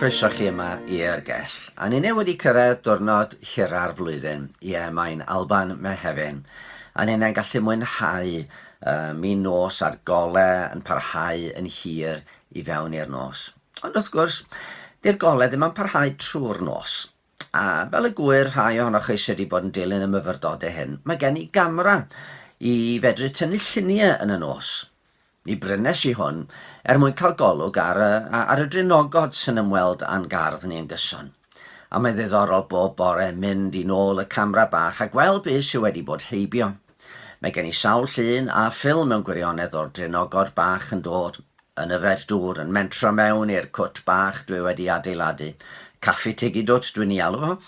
Croeso chi yma i'r gell. A ninne wedi cyrraedd diwrnod hira'r flwyddyn. Ie, mae'n Alban Mehefin. A ninne'n gallu mwynhau uh, mi nos a'r gole yn parhau yn hir i fewn i'r nos. Ond wrth gwrs, 'di'r golau ddim yn parhau trwy'r nos. A fel y gŵyr rhai ohonoch chi sydd wedi bod yn dilyn y myfyrdodau hyn, mae gen i gamera i fedru tynnu lluniau yn y nos. Mi brynes i hwn er mwyn cael golwg ar y, ar y drinogod sy'n ymweld â'n gardd ni yn gyson. A mae'n ddiddorol bob bore mynd i nôl y camera bach a gweld beth sydd wedi bod heibio. Mae gen i sawl llun a ffilm mewn gwirionedd o'r drinogod bach yn dod yn yfed dŵr, yn mentro mewn i'r cwt bach dwi wedi adeiladu. Caffi Tiggy Dwt dwi'n ei alw fo.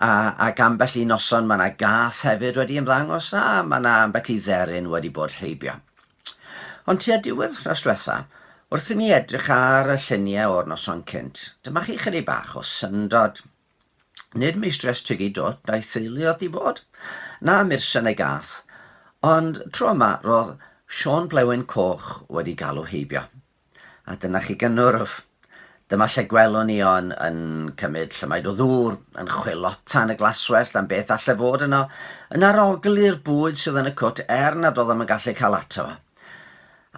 A, ac ambell i noson mae yna gath hefyd wedi ymddangos a mae yna ambell i dderyn wedi bod heibio. Ond tua diwedd wythnos diwetha, wrth i mi edrych ar y lluniau o'r noson cynt, dyma chi chydig bach o syndod. Nid meistres Tiggy Dwt a'i theulu oedd 'di bod, na Mursen ei gath, ond tro yma roedd Siôn Blewyn Coch wedi galw heibio. A dyna chi gynnwrf. Dyma lle gwelwn i o'n yn cymryd llymaid o ddŵr, yn chwilota yn y glaswellt am beth alle fod yno, yn arogli'r bwyd sydd yn y cwt er nad oeddem yn gallu cael ato fo.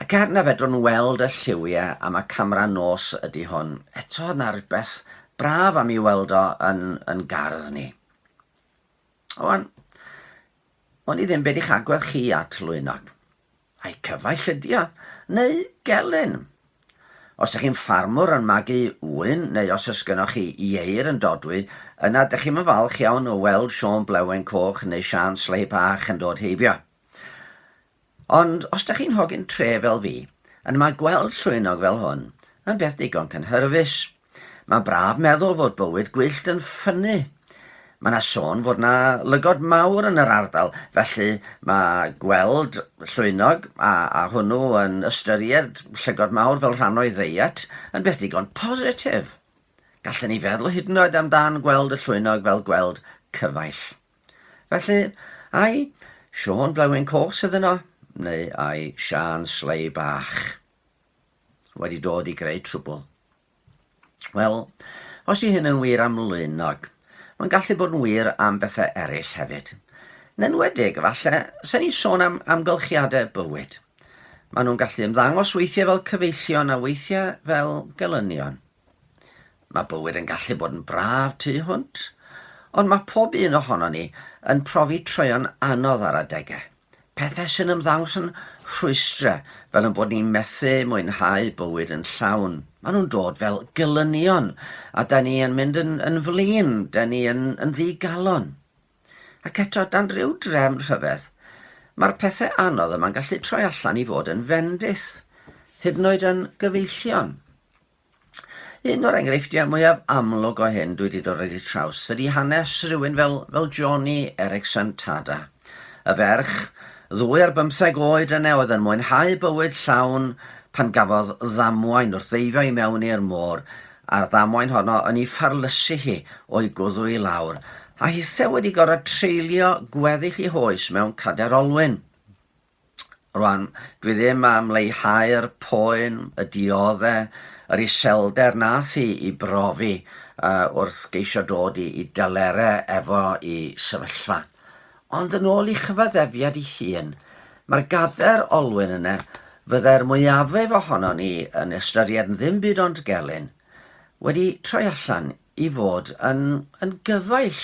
Ac er na fedrwn weld y lliwiau am y camera nos ydy hwn, eto yna rhywbeth braf am i weld o yn, yn gardd ni. Owan, o'n i ddim beth i'ch agwedd chi at Lwynog. Ai cyfaill ydi o, neu gelyn? Os ydych chi'n ffarmwr yn magu ŵyn, neu os oes gynnoch chi ieir yn dodwy, yna dych chi'm yn falch iawn o weld Siôn Blewen Coch neu Siân Slei Bach yn dod heibio. Ond os dych chi'n hogyn tre fel fi, yna mae gweld llwynog fel hwn yn beth digon cynhyrfus. Mae'n braf meddwl fod bywyd gwyllt yn ffynnu. Mae 'na sôn fod 'na lygod mawr yn yr ardal, felly mae gweld llwynog a, a hwnnw yn ystyried llygod mawr fel rhan o'i ddeiet yn beth digon positif. Gallen ni feddwl hyd yn oed amdan gweld y llwynog fel gweld cyfaill. Felly, ai Siôn Blewyn Coch sydd yno, neu ai Siân Slei Bach wedi dod i greu trwbl? Wel, os yw hyn yn wir am Lwynog, mae'n gallu bod yn wir am bethau eraill hefyd. Yn enwedig, falle, sen ni'n sôn am amgylchiadau bywyd. Maen nhw'n gallu ymddangos weithiau fel cyfeillion a weithiau fel gelynion. Mae bywyd yn gallu bod yn braf tu hwnt, ond mae pob un ohonon ni yn profi troeon anodd ar adegau. Pethau sy'n ymddangos yn rhwystrau, fel ein bod ni'n methu mwynhau bywyd yn llawn. Maen nhw'n dod fel gelynion, a da ni yn mynd yn, yn flin, da ni yn, yn ddigalon. Ac eto, dan ryw drefn rhyfedd, mae'r pethau anodd yma'n gallu troi allan i fod yn fendith, hyd yn oed yn gyfeillion. Un o'r enghreifftiau mwyaf amlwg o hyn dwi wedi dod ar ei traws ydy hanes rhywun fel, fel Joni Eareckson Tada. Y ferch, ddwy ar bymtheg oed yna oedd yn mwynhau bywyd llawn pan gafodd ddamwain wrth ddeifio i mewn i'r môr, a'r ddamwain honno yn ei pharlysu hi o'i gwddw i lawr, a hithe wedi gorfod treulio gweddill ei hoes mewn cadair olwyn. Rwan, dwi ddim am leihau'r poen, y diodde, yr iselder nath hi i brofi uh, wrth geisio dod i, i delere efo i sefyllfa. Ond yn ôl i chyfaddefiad i hun, mae'r gader olwyn yna fyddai'r mwyafrif ohono ni yn ystyried yn ddim byd ond gelyn, wedi troi allan i fod yn, yn gyfaill,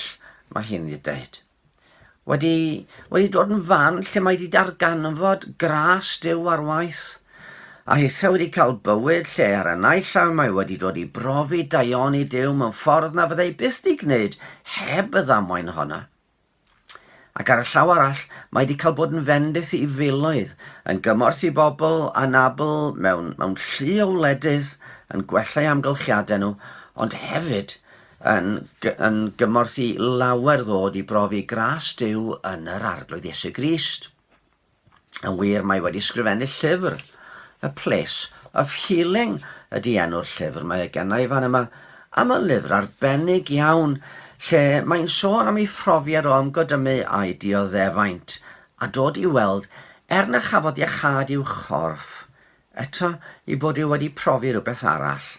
mae hi'n dweud. Wedi, wedi dod yn fan lle mae wedi darganfod gras Duw ar waith. A hithe wedi cael bywyd lle ar y naill llaw mae wedi dod i brofi daioni Duw mewn ffordd na fyddai byth di gwneud heb y ddamwain honna. Ac ar y llaw arall, mae wedi cael bod yn fendith i filoedd, yn gymorth i bobl anabl mewn, mewn llu o wledydd, yn gwella eu amgylchiadau nhw, ond hefyd. yn, yn gymorth i lawer ddod i brofi gras Duw yn yr Arglwydd Iesu Grist. Yn wir, mae wedi sgrifennu llyfr, A Place of Healing ydy enw'r llyfr mae e gennau fan yma, a mae'n lyfr arbennig iawn lle mae'n sôn am ei phrofiad o ymgodymu a'i dioddefaint a dod i weld, er na chafodd iachâd i'w chorff, eto ei bod e wedi profi rhywbeth arall,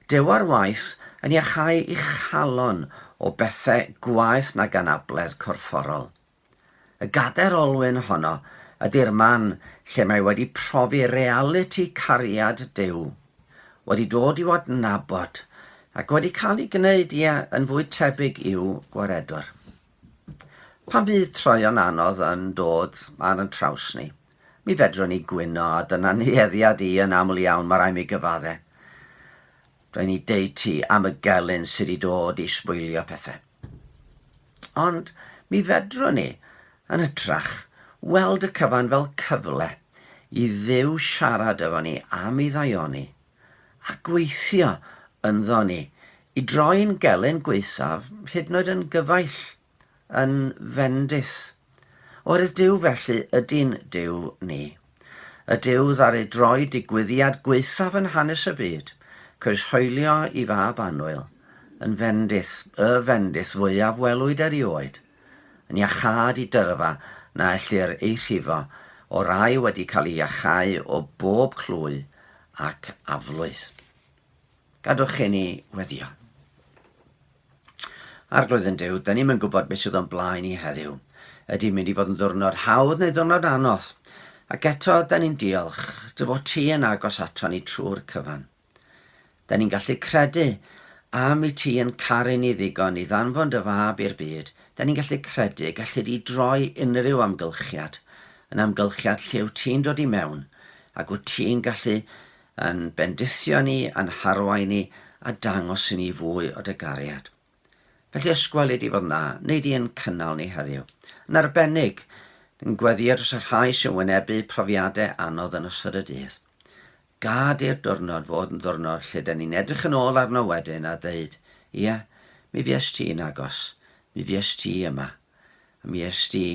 Duw ar waith yn iacháu ei chalon o bethau gwaeth nag anabledd corfforol. Y gadair olwyn honno ydy'r man lle mae wedi profi realiti cariad Duw, wedi dod i'w adnabod, ac wedi cael ei gwneud, ie, yn fwy tebyg i'w Gwaredwr. Pan fydd troeon anodd yn dod ar yn traws ni, mi fedrwn ni gwyno, a dyna nhueddiad i yn aml iawn, mae rhaid mi gyfadde. Rhaid ni deud ti am y gelyn sydd wedi dod i sbwylio pethau. Ond mi fedrwn ni, yn hytrach, weld y cyfan fel cyfle i Dduw siarad efo ni am ei ddaioni, a gweithio ynddo ni i droi'n gelyn gwaethaf hyd yn oed yn gyfaill, yn fendith. Oherwydd Duw felly ydy'n Duw ni. Y Duw ddaru droi digwyddiad gwaethaf yn hanes y byd, croeshoelio i fab annwyl, yn fendith, y fendith fwyaf welwyd erioed, yn iachâd i dyrfa na ellir ei rhifo o rai wedi cael eu iacháu o bob clwy ac aflwydd. Gadwch i ni weddio. Arglwydd yn Duw, da ni'm yn gwybod beth sydd o'n blaen ni heddiw. Ydy mynd i fod yn ddwrnod hawdd neu ddwrnod anodd? Ac eto, da ni'n diolch dy fod ti yn agos ato ni trwy'r cyfan. Da ni'n gallu credu am i ti yn caru ni ddigon i ddanfon dy fab i'r byd, da ni'n gallu credu y gallu di droi unrhyw amgylchiad yn amgylchiad lle wyt ti'n dod i mewn ac wyt ti'n gallu Yn bendithio ni, a'n harwain ni, a dangos i ni fwy o dy gariad. Felly ysgweli di fod 'na, neu di yn cynnal ni heddiw. Yn arbennig, yn gweddïo dros y rhai sy'n wynebu profiadau anodd yn ystod y dydd. Gad i'r diwrnod fod yn ddiwrnod lle dyn ni'n edrych yn ôl arno wedyn a deud, ie, mi fues ti'n agos, mi fues ti yma, a mi est ti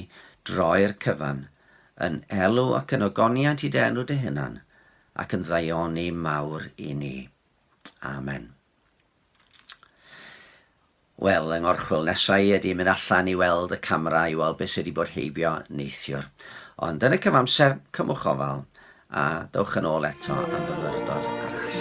droi'r cyfan yn elw ac yn ogoniant i dy enw dy hunan, ac yn ddaioni mawr i ni. Amen. Wel, yng ngorchwyl nesau i ydy mynd allan i weld y camera i weld beth sydd wedi bod heibio neithiwr. Ond yn y cyfamser, cymwch ofal a dowch yn ôl eto am fyfyrdod arall.